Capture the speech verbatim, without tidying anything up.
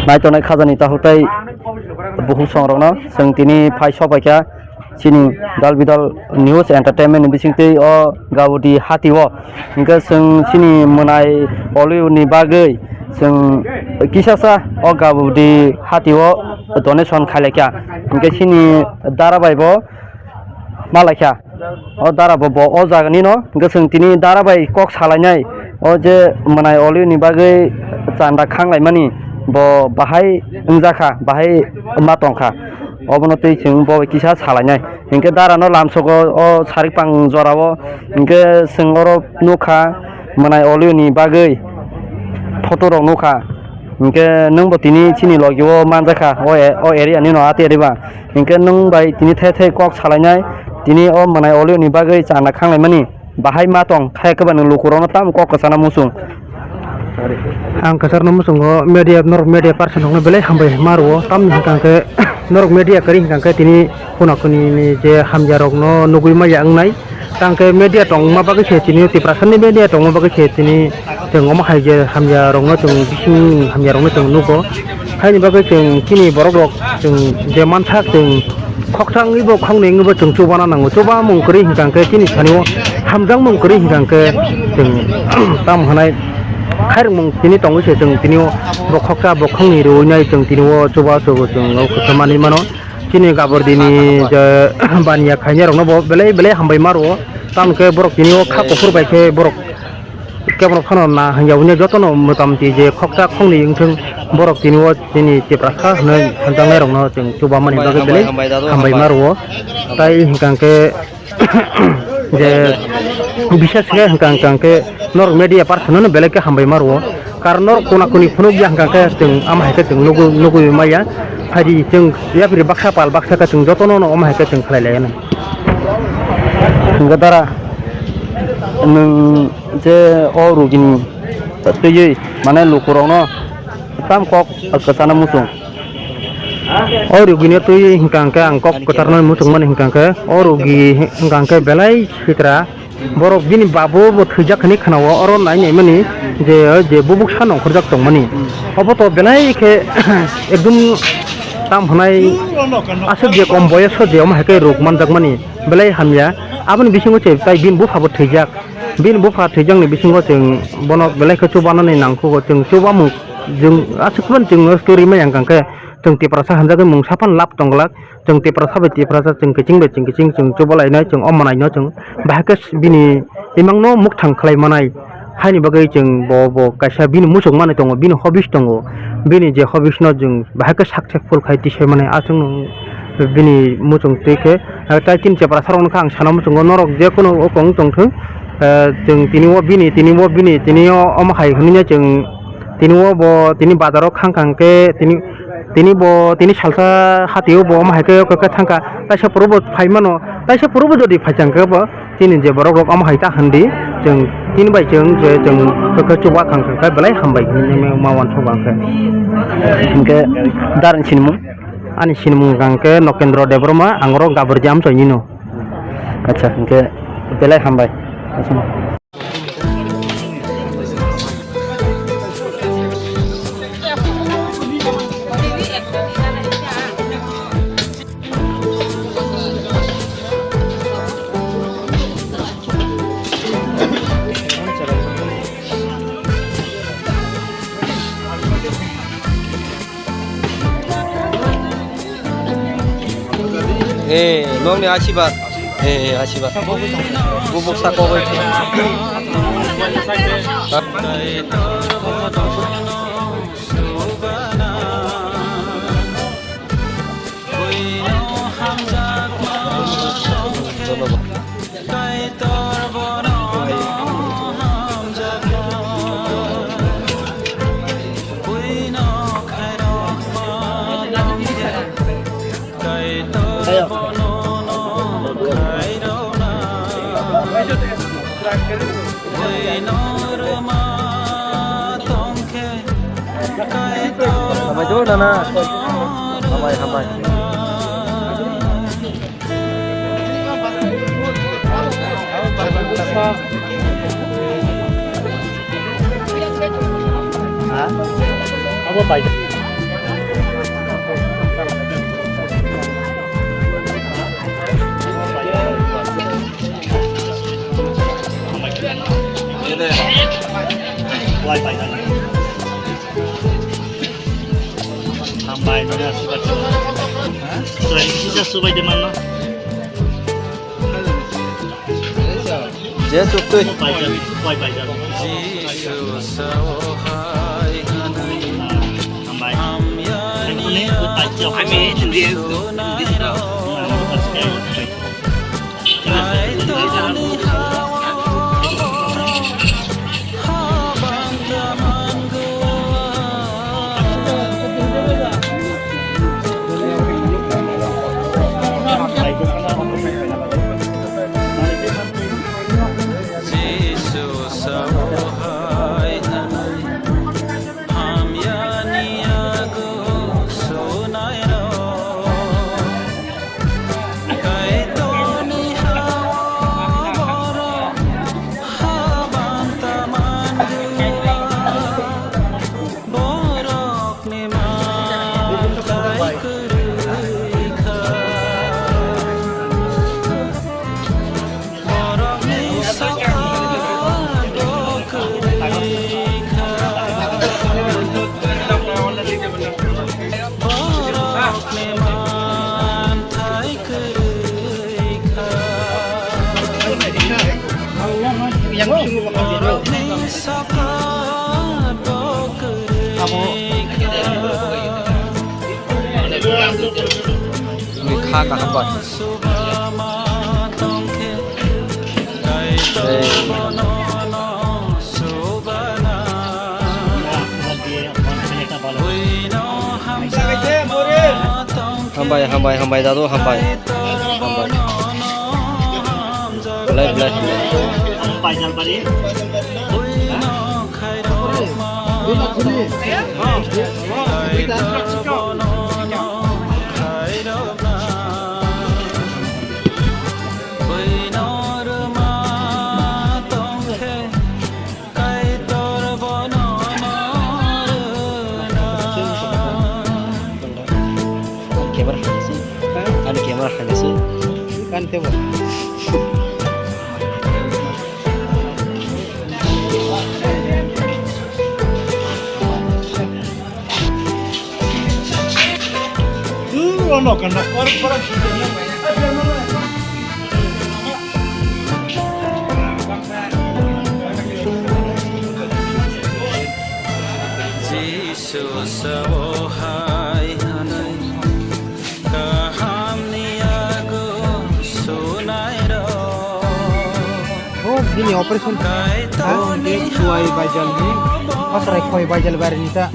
Naitongnai khajani takhuk tei bukhuk songrokno chwng tini phai sopaikha chini Dalbidal News Entertainment ni bisingtwi o Gabudi hati o. Hwnkhe chwng chini mwnai Oliu ni bagwi chwng kisasa o Gabudi hati o donation khailaikha. Hwnkhe chini dara bai bo malaikha. O dara bo, bo o jaga ni no, hwnkhe chwng tini dara bai kok salainai, o je mwnai Oliu ni bagwi chanda khanglaimani, bo bahai wngjakha, bahai ma tongkha, obono twi chwng bo bai kisa salainai. Hwnkhe dara no lamsogo o sarik pang jora o, hwnkhe chwng oro nukha mwnai Oliu ni bagwi photo rok nukha. Hwnkhe nwng bo tini chini logi o manjakha, o, o area ni no ati area ba. Hwnkhe nwng bai tini the the kok salainai, tini o mwnai Oliu ni bagwi chana khanglaimani bahai ma tong khe khe ba nwng lukurokno tamo kok kwchana muchung. Ang kwcharno muchungo media, norok media person rokno belai hambai ma rwo, tamni hwnkha khe norok media kwrwi hwnkha khe tini khuna khuni ni je hamya rokno nugwi maya wngnai. Tang khe media tongma bagwi se tini Tiprasani media tongma bagwi se tini chwng omo hai je hamya rokno chwng bising hamya rokno chwng nugo. Haini bagwi chwng chini borok rok chwng je mansak chwng khoksa wngwi bo khoknwi wngwi bo chwng chubana nango. Chubamung kwrwi hwnkha khe chini sani o hamjakmung kwrwi hwnkha khe chwng tamo hwnai khairokmung tini tongwi se chwng tini o bo khoksa bo khoknwi rwui nai chwng tini o chuba chubo chwng o kwcham manwi mano. Chini Gaburdini je baniya khainai rokno bo belai belai hambai ma rwo. Tamo khe borok tini o kha kuphur bai khe borok kebono phano na hwnyaui jotono motamti je khoksa khoknwi wngthung borok tini o chini Tiprasa hwnwi hamjaknai rokno chwng chubamani bagwi belai hambai ma rwo. Tai hwnkha khe je bisas khe hwnkha hwnkha khe norok media person no belai khe hambai ma rwo. Karon norok kuna kuni phunuk ya hwnkha khe chwng ama hai khe chwng nugwi nugwi maya. Phaidi chwng yapri baksa pal baksa khe chwng jotono no ama hai khe chwng khlai lai anw. Hwnkhe dara nwng je o rugini twiwi mane lukurokno tam kok kwchana muchung. O rugini twi hwnkha hwnkhe ang kok kwcharno muchungmani hwnkha hwnkhe o rugi hwnkha hwnkhe belai sitra borok bini babo bo thwijak hinwi khwnao oro nai naimani je je bubuk sa nongkhorjak tongmani obo to belai khe ekdum tam hwnai aswk je kom boyoso je omo hai khe ruk manjakmani belai hamya aboni bisingo se tai bini bupha bo thwijak. Bini bupha thwijakni bisingo chwng bono belai khe chubanani nangkukgo. Chwng chubamung chwng aswk phano chwng story maya hwnkha khe chwng Tiprasa hamjakgwi mungsa phano lab tongglak. Chwng Tiprasa bai Tiprasa, chwng kiching bai chwng kiching, chwng chubalainai, chwng omo naino chwng bahai khe bini imangno mukthang khlai manai. Haini bagwi chwng bo, bo kaisa bini muchung manwi tongo, bini hobbies tongo. Bini je hobbies no chwng bahai khe successful khai tisai manai. Aswkno bini muchung twi khe, ah, tai chini Tiprasa rokno khe ang sana muchungo, norok je kono o kong tongthung, ah, chwng tini o bini, tini o bini, tini o omo hai hwnwi chwng tini o bo tini bazar o khang khang khe tini, tini bo tini salsa hati o bo omo hai khe o khe thangkha, taisa phuru bo phai mano, taisa phuru bo jodi phai chang khe bo chini je borok rok omo hai ta hwn di, chwng tini bai chwng je chwng khe chuba khang khe belai hambai hinwi ma uansuk ang khe. Hinkhe darni sinimung? Ani sinimung hwnkha khe Nokendro Debbarma, ang oro Gaburjam Choinino. Acha, hinkhe belai hambai. Eh, nokni asiba. Eh, asiba. Bubuk saka bai. Kaitor bono hamjakma, buino khairokma tongkhe, Kaitor bono khairokna, buino rwma tongkhe, Kaitor Hambai do nana. Hambai, hambai. Ha? Abo bai. Hambai, mane aswk bacha. Chwrai kisa swbai de manno. Je chuktwi. Bai jan, bai jan. Hambai. Thankfully, bai jan. Kaitorni ha-o borok habang taman dua, borokni manthai kwrwi kha. Borokni saka bo kwrwi kha. Borokni manthai kwrwi kha. Borokni saka bo kwrwi kha. Ni kha kaham bai. Hambai, hambai, hambai, dadu, hambai. Hambai. Belai, belai, hambai. Camera hangsi. Ani camera hangsi. Kan tebo. Jisu sao hai hwnwi kahamni yago sunairok. Oh, bini operation. Kaitorni oh, bini kuai baijal ni. Pasrai koi baijal bari ni ta.